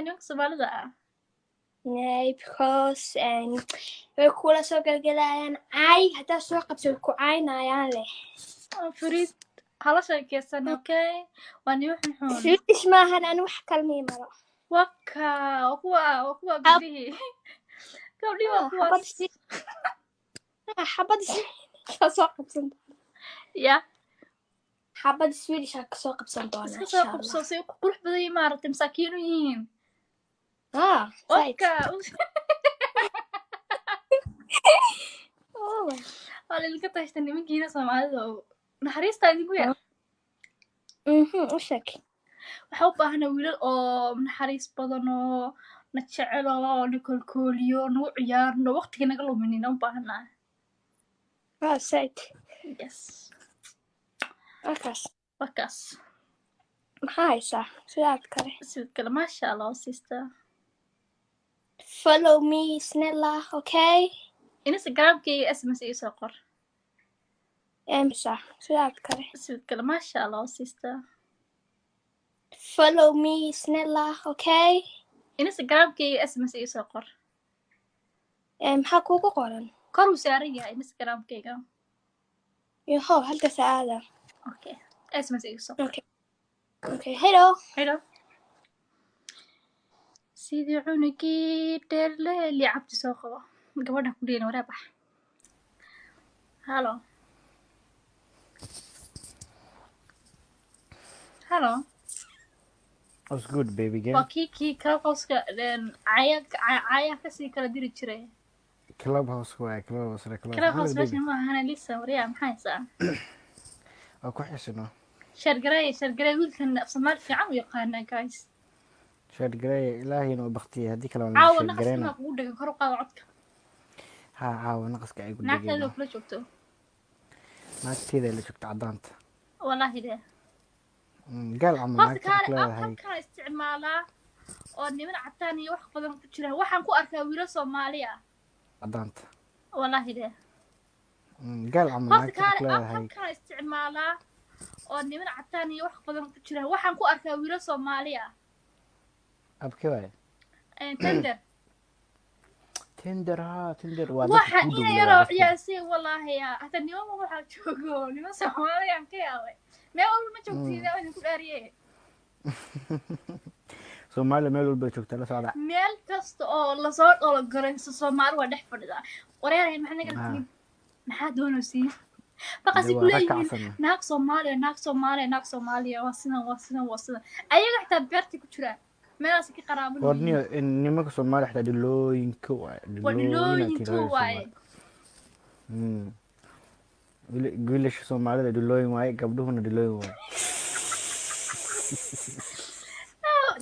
Nimanka Soomaalida ah. Nay, because way kula soo galgalayaan, caay haddaa soo qabso way ku caynayaan leh. Oh, Fariid hala sheekeysan, okay, waa niman xunxun. Swedish maahan, ani wax kalmii malo. Waka waa kuwa, waa kuwa gabdhihii, gabdhihii waa kuwaas. Xabad Swedish aa soo qabsan. Ya. Xabad Swedish aa kasoo qabsan doonaa. Iska soo insha qabso Allah. Say u qurux badan yihiin, maaragtay, masaakiin u yihiin. Ah, zaid. Waka. Oh. Waa la idinka tashta nimankiina Soomaalida oo naxariistaa idinku yar. U sheeg. Waxaa u baahanaa wiilal oo naxariis badan oo na jecel oo na koolkooliyo, nagu ciyaarno, waqtiga naga luminin u baahanaa. Ah, zaid. Yes. Markaas. Wakaas. Maxaa haysaa sidaad kale? Sidoo kale, maasha Allah, sister. Follow me, snälla, okay? Instagramkayga SMS ii soo qor. Emsa sidaad kale. Sidoo kale, maasha Allah, sister. Follow me, snälla, okay? Instagramkayga SMS ii soo qor. Maxaa kuugu qoran? Kor uu saaran yahay Instagramkayga. Yahow, halkaas aada. Okay, SMS ii soo qor. Okay, okay, hello. Hello. Sidii cunugii dheerleeli cabdi soo qabo gabadha ku dhigana waraa bax. Hello, hello. What's good, baby Waa girl? kii Clubhouse-ka caya caya kasii kala diri jiray. Clubhouse waay, Clubhouse re Clubhouse. Clubhouse. Maxamed meeshan baby. ma ahana lisa waryaa, maxaa haysaa? Waa ku xisino. Sheergareey, sheergareey, wiilkan af Soomaali fiican u yaqaanaa, guys. Sheergareey, ilaahayna u baktiyay, haddii kale waan Caawa sheer naqaska gareyna. Maa kugu dhegan? Kor u qaada codka. Ha, caawa naqaska ay ku naagtaada dhegeyno. Kula joogto. Naagteeda la joogto caddaanta. Wallaahi dee. Gaal camal Horta naagta waxay kaale ku leedahay. Habkan isticmaalaa oo niman cadaan iyo wax badan ku jira, waxaan ku arkaa wiilo Soomaali ah. Caddaanta. Wallaahi dee. Gaal camal Horta naagta waxay kaale ku leedahay. Habkan isticmaalaa oo niman cadaan iyo wax badan ku jira, waxaan ku arkaa wiilo Soomaali ah. Abke waay. Tinder. Tinder, ha, Tinder waa dadka Waxa kuu ina dhow waa yaroo dadka. Ciyaasay wallaahi, ya hata niman waxaa joogo niman Soomaali aan ka yaabay, meel walba ma joogtiin, waa idinku dhaariye. Soomaaliya meel walba joogta, la socda. Meel kasta oo lasoo dhologarayso Soomaali waa dhex fadhidaa. Wareeraya, maxaa naga rabtiin? Maxaa doonaysiin? Baqasi Dee ku waa rag leeyihiin. kacsan. Naag Soomaaliya, naag Soomaaliya, naag Soomaaliya, waa sidan, waa sidan, waa sidan. Ayaga xitaa beertay ku jiraan, meelaas ka qaraaban War yihiin. Niyo nimanka Soomaaliya xitaa dhilooyinka waay. Waa dhilooyin dhilooyin tuu waaye. Wiilasha Soomaalida dhilooyin waaye, gabdhuhuna dhilooyin waaye.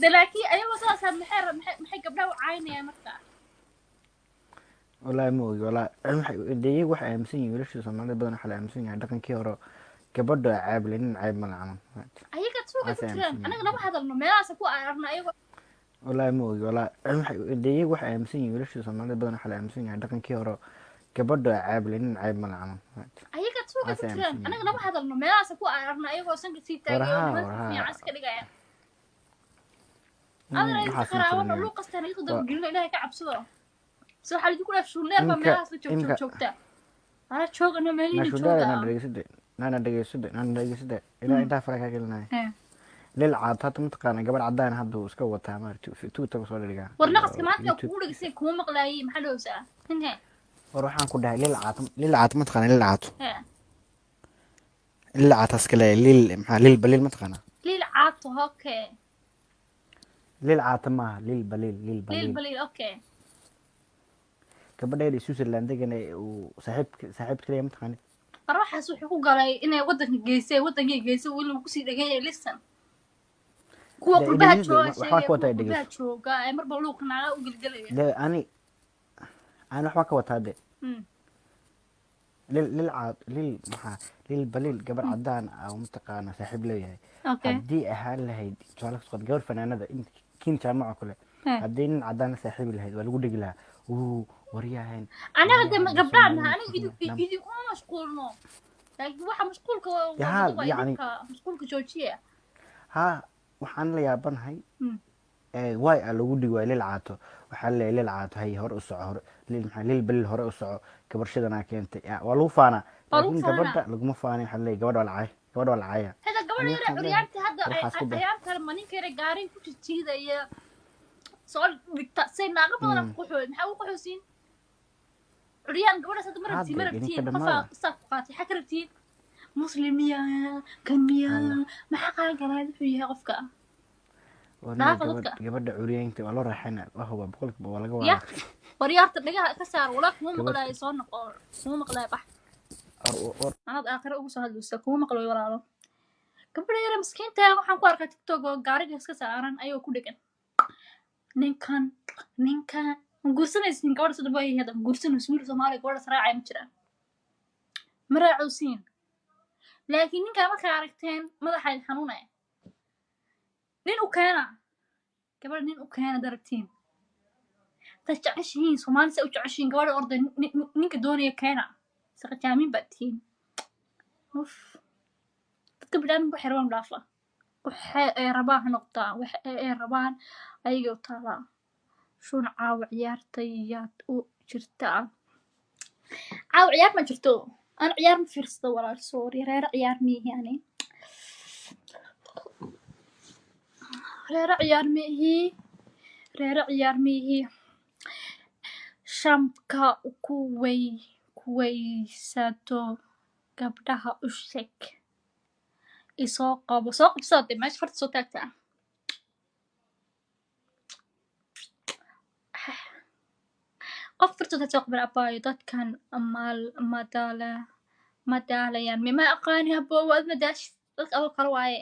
De laakiin ayagoo sidaasaa maxay gabdhaha u caynayaan marka? Wallaahi ma ogi, wallaahi dee iyagu waxay aaminsan yihiin, wiilasha Soomaalida badan waxaa la aaminsan yahay dhaqankii hore, gabadha ceeb le, nin ceeb ma laha camal. Ayaga suuqay ku Waxaasay jiraan. aaminsan Anaga yihiin. lama hadalno, meelahaas ku aragno ayagoo. Wallaahi ma ogi, wallaahi dee iyagu waxay aaminsan yihiin, wiilasha Soomaalida badan waxaa la aaminsan yahay dhaqankii hore, gabadha ceeb le, nin ceeb ma laha camal. Ayaga suuqay ku Waxaasay jiraan. aaminsan Anaga yihiin. lama hadalno, meelahaas ku aragno ayagoo sanka sii War taagayo, haa, nimanka war haa. fiican iska dhigaya. Adana idinka Waxaas ma qaraabano jirin. Luuq kastaan idinku Waa dabagelino, Ilaahay ka cabsado. Se waxaa lidinku dhaaf shuuneer baa imka meelahaas la joog joog imka joogta ana joogano meelihiina naashudaale jooga. Na dhegeysade, nana dhegeysade, nana dhegeysade, ilaa intaa fara kaa gelinaya. Lil caad hadda mataqaana gabadh cadaan hadda uu iska wataa, maaragtay, Twitter soo dhigaa War iyo naqaska maanta YouTube. Kugu dhegeysay, kuma maqlaayay, maxaa dhowsaa ninhe? War waxaan ku dhahay lil caad, lil caad mataqaana, lil caad. He. Lil caad taas kale, lil maxaa, lil balil mataqaana. Liil caato, okay. Lil caata maaha, lil balil, lil liil balil. Baliil, okay. Gabadheeda Switzerland degan ee uu saaxiibka saaxiibka leeyahay mataqaanid. War waxaas wuxuu ku galay inay wadanka geysay, wadankay geysay, weli uu kusii dhegan yahay. Listen, kuwa Dee qurbaha dhegeyso, jooga waxbaan sheegaya ku wataa. Kuwa qurbaha Dhegeyso. jooga ee marba luuqa naaga u gelgelaya. Dee ani waxbaan ka wataa de. Lil lil caad, lil maxaa, lil balil, gabar cadaan ah oo mataqaana saaxiib leeyahay. Okay. Haddii ahaan lahayd tusaale kasoo qaad gabar fanaanada in kiin jaamac oo kale, haddii nin cadaan la saaxiibi lahayd, waa lagu dhegi lahaa, uu waryahan Anaga de waryahan gabdhaan Soomaaliya aniga idinkuma mashquulno, laakiin waxa mashquulka waa Yaa, waa yacni idinka mashquulka joojiya. Haa, waxaan la yaabanahay. Waay aa lagu dhigi waay lil caato. Waxaa laleeyahay lil caato, hay, hore u soco, hore lil, maxaa lil balil, hore u soco, gabarshadanaa keentay. Ya, waa lagu faanaa. Waa lagu laakiin faanaa. Gabadha laguma faanay. Waxaa laleeyahay gabadha waa la caaya, gabadha waa la caaya. Hada gabadha Ani yare waxaan leeyahay, curyaanka hadda waxaas ku dar. Ayaan kale ma ninka yare gaarin ku jijiidaya soo dhigta say naago badan ku qaxooy. Maxaa ugu qaxoosiin curyaan gabadhaas hadda? Ma rabtiin, ma Hadda idinka rabtiin dhammaada. Qofaa saa ku qaatay, xaa ka rabtiin? Muslim miya kan miya? Allah. Maxaa qaadan karaa wuxuu yahay qofka? Waa Dhaafa gabadh dadka. Gabadha curyaanka waa loo raaxayna, waa huba 100% waa laga Ya wadaa. Waryaarta dhagaha ka saar walaa kuma Gabadh maqlaayo. Soo noqo, kuma maqlaayo, bax. War Anaad aakhire ugu soo hadlaysa, kuma maqlayo walaalo. Gabadha yare miskiinta waxaan ku arkaa TikTok oo gaariga iska saaran ayagoo ku dhegan ninkan. Ninkan ma guursanaysin? Gabadha saddex baa hadda ma guursanaysin? Wiil Soomaaliya gabadhaas raacaya ma jiraan, ma raacowsiin. Laakiin ninkaa markaa aragteen madaxa idin xanuunaya. Nin u keena gabadha, nin u keena daragtiin hadaad jeceshihiin. Soomaali saa u jeceshihiin gabadha orday ninka doonaya keena. Saqajaamiin baad tihiin. Uf, dadka biniaadamka waxay rabaan dhaafa, waxa ay rabaan ha noqdaa, waxa ay rabaan ayagay u taalaa. Shun caawa ciyaartay yaad u jirtaa? Caawa ciyaar ma jirto. Aan ciyaar ma fiirsado walaal, sorry. Reero ciyaar miihi ani, reero ciyaar miihi, reero ciyaar miihi. Shamka kuway kuwaysato gabdhaha u sheeg isoo qabo, soo qabsoo dee meesha farta soo taagtaa. Qof fartooda soo qaban abaayo. Dadkan maal madaala madaalayaan mima aqaani. Haboowo, ad madaashi dadka adoo kale waaye.